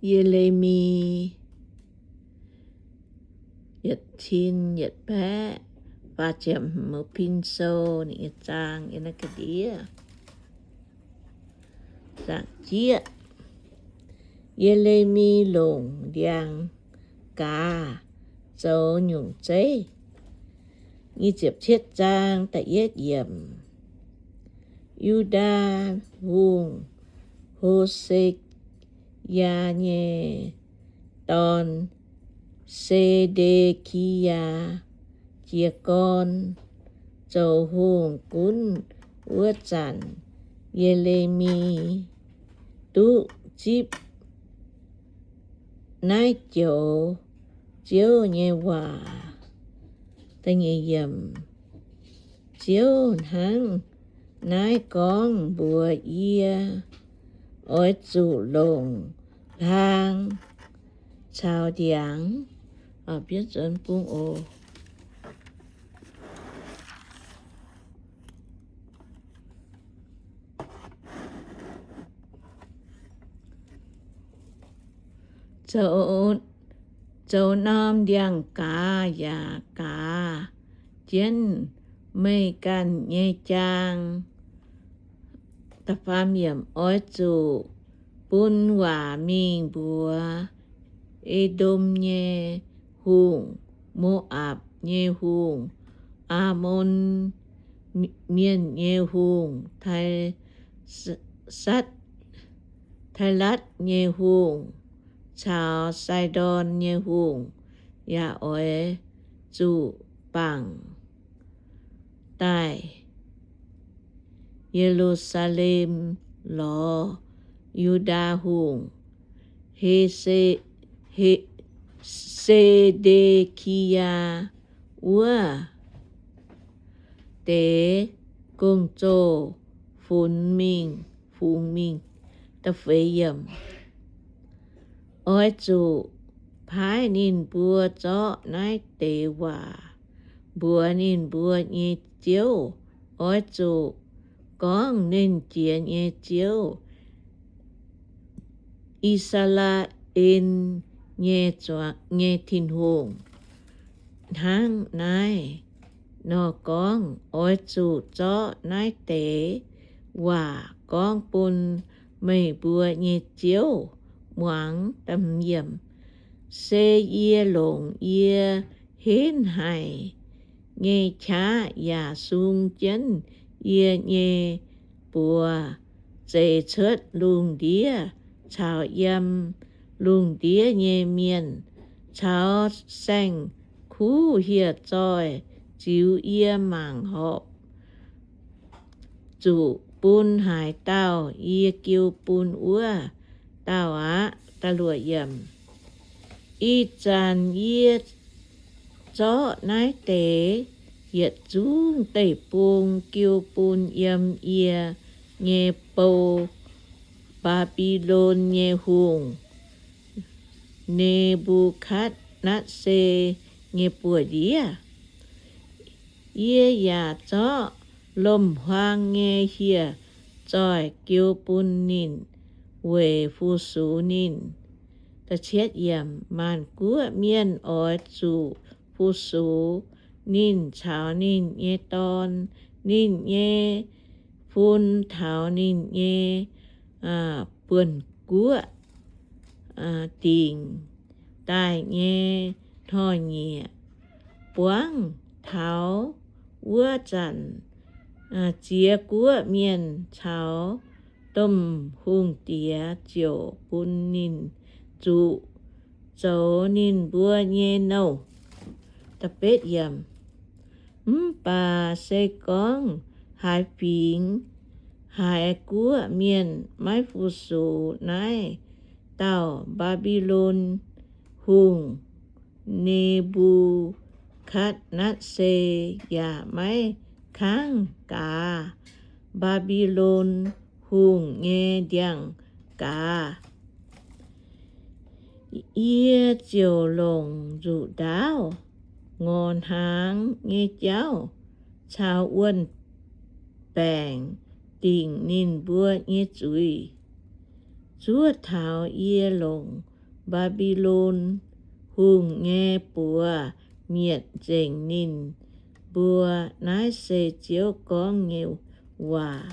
Ye^le^mi yietc cin yietc baeqv faah ziepc hmz, pin sou ninh nyei zaang yiem naaiv ga'ndiev. Zaangc jieqv, Ye^le^mi longc ndiangx-gaaz zoux nyungc zeiv. Nyic ziepc cietv zaang da'yietv yiemc. Yu^ndaa hungh Ho^se^yaa nyei dorn, Se^nde^ki^yaa, jiez gorn zoux hungh gunv wuov zanc, Ye^le^mi duqv zipv naaiv joux Ziouv nyei waac. Ziouv hnangv naaiv gorngv mbuox yie, Oix zuqc longc hlaang caux ndiangx zoux norm ndiangx-gaaz yaac gaaz jienv meih ganh nyei jaang. Oix zuqc bun waac mingh mbuox E^ndom nyei hungh, Mo^apc nyei hungh, Aamon Mienh nyei hungh, Satv, Tailatv nyei hungh, caux Saidon nyei hungh, yaac oix zuqc bangc daaih Ye^lu^saa^lem lorz Yu^ndaa hungh, Se^nde^ki^yaa wuov deix gong-zoh funx mingh, fungx mingh. Oix zuqc paaiv ninh mbuo zorqv naaiv deix waac mbuox ninh mbuo nyei ziouv. Oix zuqc gorngv, Nernh Jiex nyei Ziouv, I^saa^laa^en nyei Tin-Hungh, hnangv naaiv nor gorngv, Oix zuqc zorqv naaiv deix waac gorngv bun meih mbuo nyei ziouv muangx. Se yie longc yie henv haic nyei qaqv yaac sung jienv yie nyei buoz zeix cuotv lungh ndiev caux yiem lungh ndiev nyei mienh caux saeng-kuv hieh zoih ziux yie mangc horpc zuqc bun haaix dauh yie jiu bun wuov dauh aqv. Ih zanc yie zorqv naaiv deix yietc zungv deic-bung jiu bun yiem yie nyei bou, Mbaa^mbi^lon nyei hungh, Ne^mbu^katv^netv^saa, nyei buoz-ndiev. Yie yaac zorqv lomc-huaang nyei hieh zoih jiu bun ninh weic fu-sux ninh. Maanc guoqv mienh oix zuqc fu-sux ninh caux ninh nyei dorn, ninh nyei fun taux ninh nyei buonc guoqv dingc daaih nyei hnoi-nyieqc. Buangv taux wuov zanc, ziex guoqv mienh caux domh hungh diex ziouc bun ninh zuqc zoux ninh mbuo nyei nouh. Mv baac se gorngv haaix fingx, haaix guoqv mienh maiv fu-sux naaiv dauh Mbaa^mbi^lon hungh, Ne^mbu^katv^netv^saa, yaac maiv kangv gaax Mbaa^mbi^lon hungh nyei ndiangx-gaaz, yie ziouc longc nzuqc ndaauv, ngorc hnaangx nyei jauv caux wuon-baengc dingc ninh mbuo nyei zuiz. Zuov taux yie longc Mbaa^mbi^lon Hungh nyei buoz-mietc nzengc ninh mbuo. Naaiv se Ziouv gorngv nyei waac.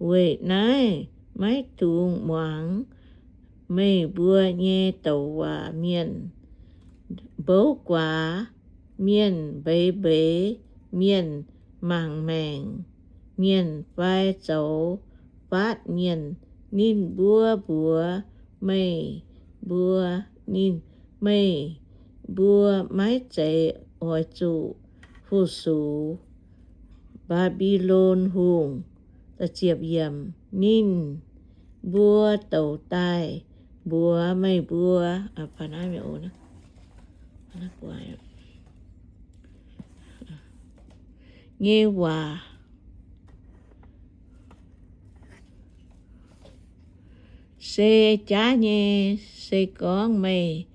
Weic naaiv maiv dungx muangx meih mbuo nyei douc waac mienh, mbouv guaax mienh, mbeix mbeix mienh, mangc maengc mienh fai zoux faatv mienh. Ninh mbuo mbuox meih mbuo, ninh, meih mbuo maiv zeiz oix zuqc fu-sux Mbaa^mbi^lon Hungh. Ninh mbuo douc daaih mbuox meih mbuo nyei waac se jaav nyei. Se gorngv meih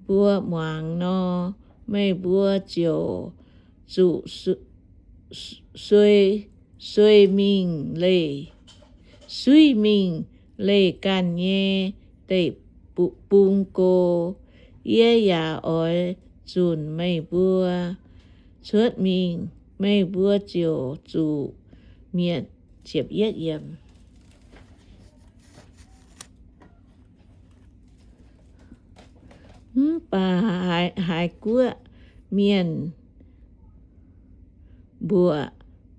mbuo muangx nor, meih mbuo ziouc zuqc suiv mingh leih, suiv mingh leih ganh nyei deic-bung go. Yie yaac oix zunc meih mbuo cuotv mingh, meih mbuo ziouc zuqc mietc. Mv baac Haaix Guoqv Mienh mbuoqc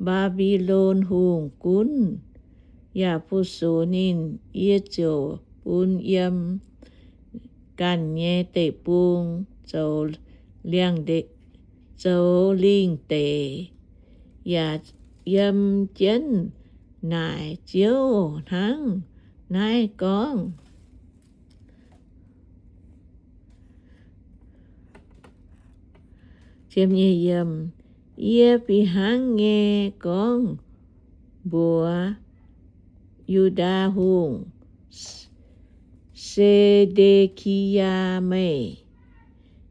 Mbaa^mbi^lon Hungh gunv yaac fu-sux ninh, yie ziouc bun yiem ganh nyei deic-bung zoux lingh deix, yaac yiem jienv naaic Ziouv hnangv naaiv gorngv. Yie fih hnangv nyei gorngv mbuox Yu^ndaa Hungh Se^nde^ki^yaa, Meih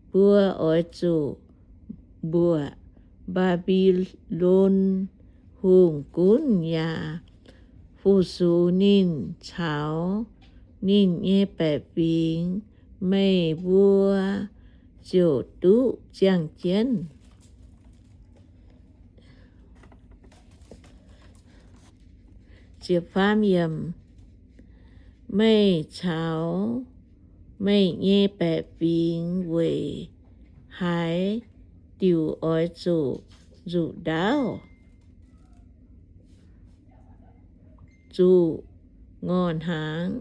mbuo oix zuqc mbuoqc Mbaa^mbi^lon Hungh gunv yaac fu-sux ninh caux ninh nyei baeqc fingx. Meih mbuo ziouc duqv ziangh jienv. Meih caux meih nyei baeqc fingx weic haaix diuc oix zuqc nzuqc ndaauv, zuqc ngorc hnaangx,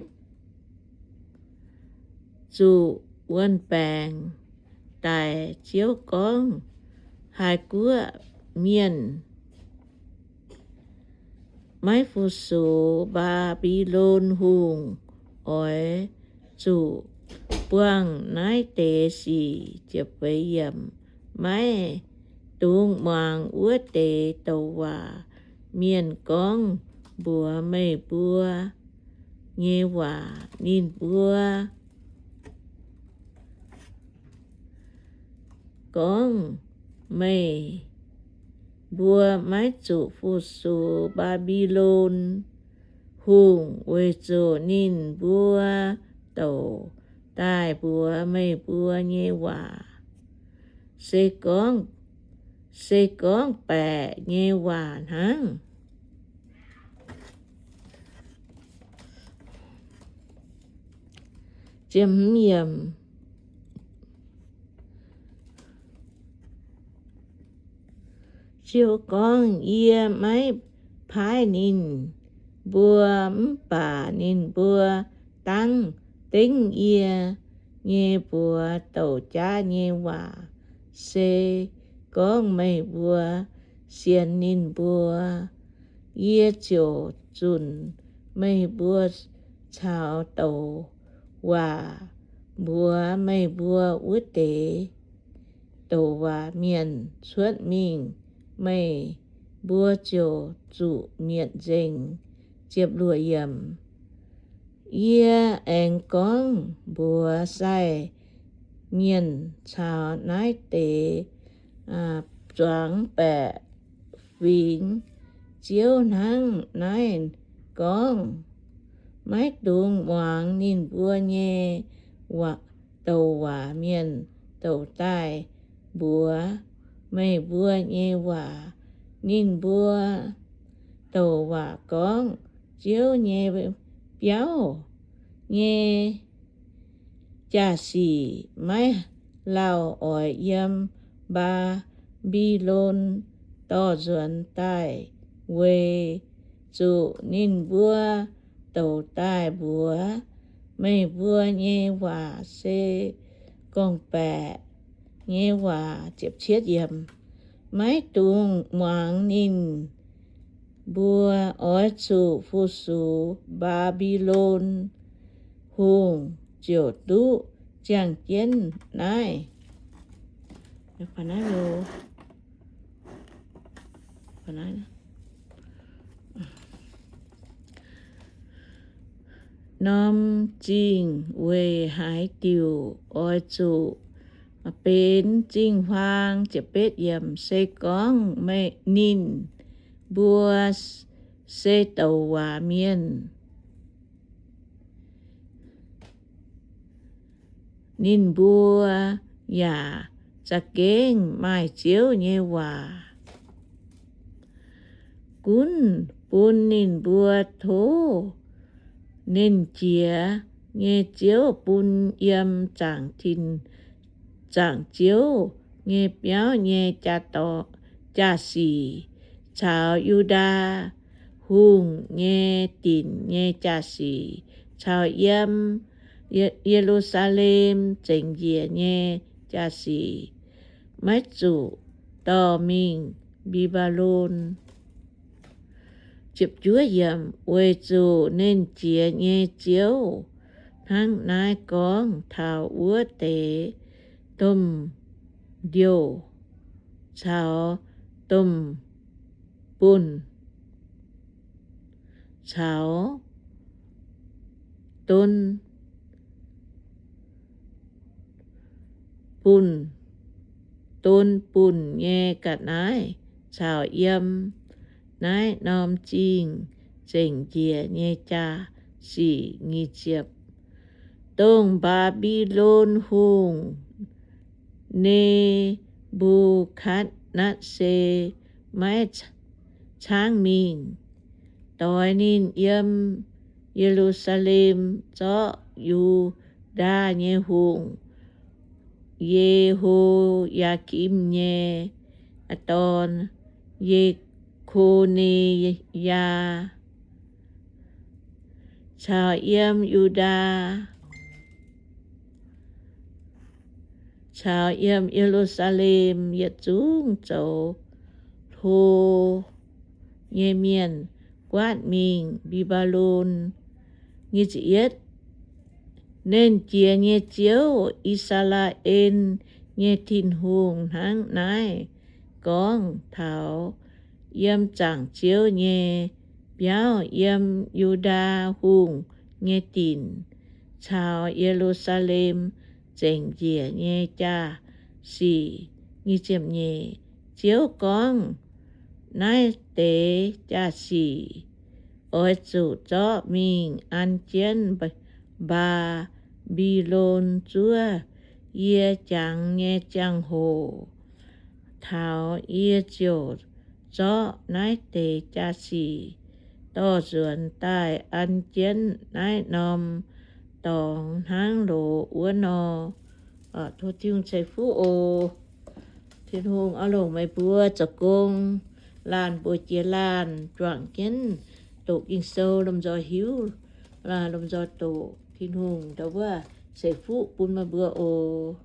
zuqc wuon-baengc daic? Ziouv gorngv, Haaix Guoqv Mienh maiv fu-sux Mbaa^mbi^lon Hungh oix zuqc buangh naaiv deix sic. Maiv dungx muangx wuov deix douc waac mienh gorngv mbuox meih mbuo nyei waac. Ninh mbuo gorngv, Meih mbuo maiv zuqc fu-sux Mbaa^mbi^lon Hungh weic zuqc ninh mbuo douc daaih mbuox meih mbuo nyei waac, se gorngv, se gorngv baeqc nyei waac hnangv. Ziouv gorngv, Yie maiv paaiv ninh mbuo, mv baac ninh mbuo dangv dengv yie nyei mbuox douc jaav nyei waac. Se gorngv meih mbuo sienx ninh mbuo, yie ziouc zunc meih mbuo caux douc waac mbuox meih mbuo wuov deix douc waac mienh cuotv mingh. Meih mbuo ziouc zuqc mietc nzengc. Yie aengx gorngv mbuox sai mienh caux naaiv deix zuangx baeqc fingx, Ziouv hnangv naaiv gorngv, Maiv dungx muangx ninh mbuo nyei waac, douc waac mienh douc daaih mbuox meih mbuo nyei waac. Ninh mbuo douc waac gorngv Ziouv nyei biauv nyei jaa-sic maiv lauh oix yiem Mbaa^mbi^lon dorh nzuonx daaih, weic zuqc ninh mbuo douc daaih mbuox meih mbuo nyei waac se gorngv-baeqc nyei waac. Maiv dungx muangx ninh mbuo. Oix zuqc fu-sux Mbaa^mbi^lon Hungh ziouc duqv ziangh jienv naaiv norm zingh weic haaix diuc oix zuqc benx zingh huaang. Se gorngv ninh mbuo se douc waac mienh, ninh mbuo yaac za'gengh maaih Ziouv nyei waac gunv bun ninh mbuo. Tov Nernh Jiex nyei Ziouv bun yiem zaangc tin, zaangc Ziouv nyei biauv nyei jaa-sic, caux Yu^ndaa Hungh nyei dinc nyei jaa-sic, caux yiem Ye^lu^saa^lem zengc njiec nyei jaa-sic, maiv zuqc dorh mingh Mbi^mba^lon. Weic zuqc Nernh Jiex nyei Ziouv hnangv naaiv gorngv taux wuov deix domh ndiouh caux domh bunh caux don bunh, don bunh nyei ga'naaiv caux yiem naaiv norm zingh zengc njiec nyei jaa-sic. Nyic ziepc. Dongh Mbaa^mbi^lon Hungh Ne^mbu^katv^netv^saa maiv caangv mingh doix ninh yiem Ye^lu^saa^lem zorqv Yu^ndaa nyei hungh, Ye^ho^yaa^kim, nyei dorn, Ye^ko^ne^yaa, caux yiem Yu^ndaa caux yiem Ye^lu^saa^lem yietc zungv zoux hlo nyei mienh guaatv mingh Mbi^mba^lon. Nernh Jiex nyei Ziouv, I^saa^laa^en nyei Tin-Hungh, hnangv naaiv gorngv taux yiem zaangc Ziouv nyei biauv, yiem Yu^ndaa Hungh nyei dinc, caux Ye^lu^saa^lem zengc njiec nyei jaa-sic. Ziouv gorngv, Naaiv deix jaa-sic oix zuqc zorqv mingh an jienv Mbaa^mbi^lon zuov yie jangx nyei ziangh hoc taux, yie ziouc zorqv naaiv deix jaa-sic dorh nzuonx daaih an jienv naaiv norm dorngx hnangv loz wuov nor. Tov Tin-Hungh ceix fuqv oc. Tin-Hungh oix longc meih mbuo zoux gong, laanh mbuox jiex laanh, juangc jienv doqc Ging-Sou lomh nzoih hiuv, lomh nzoih doqc. Tin-Hungh ndau wuov ceix fuqv bun meih mbuo oc.